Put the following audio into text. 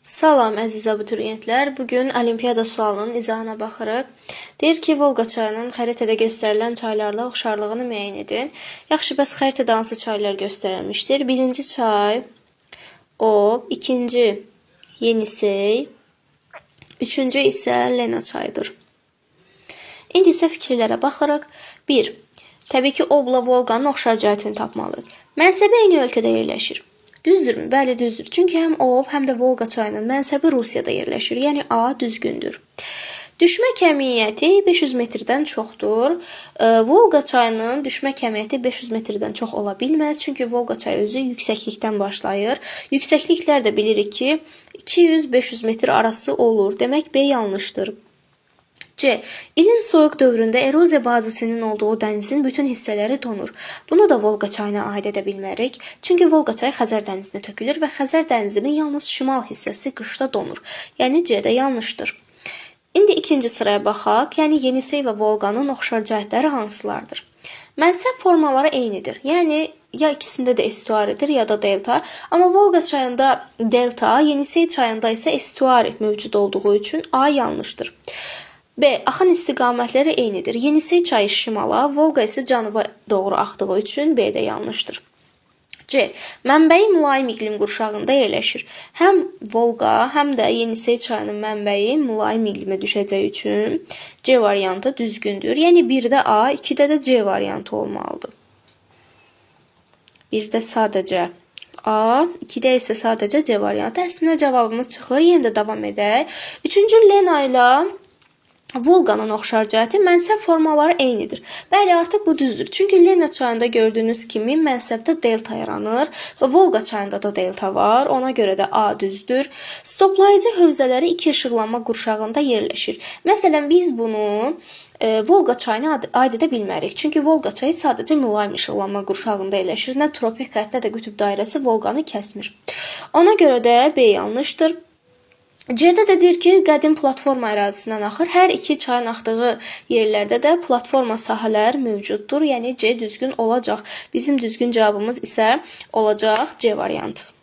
Salam əziz abituriyentlər. Bu gün olimpiyada sualının izahına baxırıq. Deyir ki, Volqa çayının xəritədə göstərilən çaylarla oxşarlığını müəyyən edin. Yaxşı, bəs xəritədə hansı çaylar göstərilmişdir? Birinci çay Ob, ikinci Yenisey, üçüncü isə Lena çayıdır. İndi isə fikirlərə baxırıq. 1. Təbii ki, Obla Volqanın oxşar cəhətini tapmalıyıq. Mənsəbi eyni ölkədə yerləşir. Düzdürmü? Bəli, düzdür. Çünki həm Ob, həm də Volqa çayının mənsəbi Rusiyada yerləşir. Yəni A düzgündür. Düşmə kəmiyyəti 500 metrdən çoxdur. Volqa çayının düşmə kəmiyyəti 500 metrdən çox ola bilməz. Çünki Volqa çayı özü yüksəklikdən başlayır. Yüksəkliklər də bilirik ki, 200-500 metr arası olur. Demək B yanlışdır. C. İlin soyuq dövründə eroziya bazasının olduğu dənizin bütün hissələri donur. Bunu da Volqa çayına aid edə bilmərik. Çünki Volqa çayı Xəzər dənizinə tökülür və Xəzər dənizinin yalnız şimal hissəsi qışda donur. Yəni C də yanlışdır. İndi ikinci sıraya baxaq. Yəni Yenisey və Volqanın oxşar cəhətləri hansılardır? Mənsəb formaları eynidir. Yəni ya ikisində də estuaridir, ya da delta. Amma Volqa çayında delta, Yenisey çayında isə estuari mövcud olduğu üçün A yanlışdır. B. Axın istiqamətləri eynidir. Yenisey çayı şimala, Volqa isə cənuba doğru axdığı üçün B də yanlışdır. C. Mənbəyi mülayim iqlim qurşağında yerləşir. Həm Volqa, həm də Yenisey çayının mənbəyi mülayim iqlimə düşəcəyi üçün C variantı düzgündür. Yəni 1-də A, 2-də də C variantı olmalıdır. 1-də sadəcə A, 2-də isə sadəcə C variantı. Əslində cavabımız çıxır. Yenə də davam edək. Üçüncü Lena ilə Volqanın oxşar cəhəti mənsəb formaları eynidir. Bəli, artıq bu düzdür. Çünki Lena çayında gördüyünüz kimi mənsəbdə delta yaranır və Volqa çayında da delta var. Ona görə də A düzdür. Stoplayıcı hövzələri iki işıqlanma qurşağında yerləşir. Məsələn, biz bunu Volqa çayına aid edə bilmərik. Çünki Volqa çayı sadəcə mülayim işıqlanma qurşağında yerləşir. Nə tropik xətt, nə də qütb dairəsi Volqanı kəsmir. Ona görə də B yanlışdır. C-də də deyir ki, qədim platforma ərazisindən axır. Hər iki çayın axdığı yerlərdə də platforma sahələr mövcuddur. Yəni C düzgün olacaq. Bizim düzgün cavabımız isə olacaq C variantı.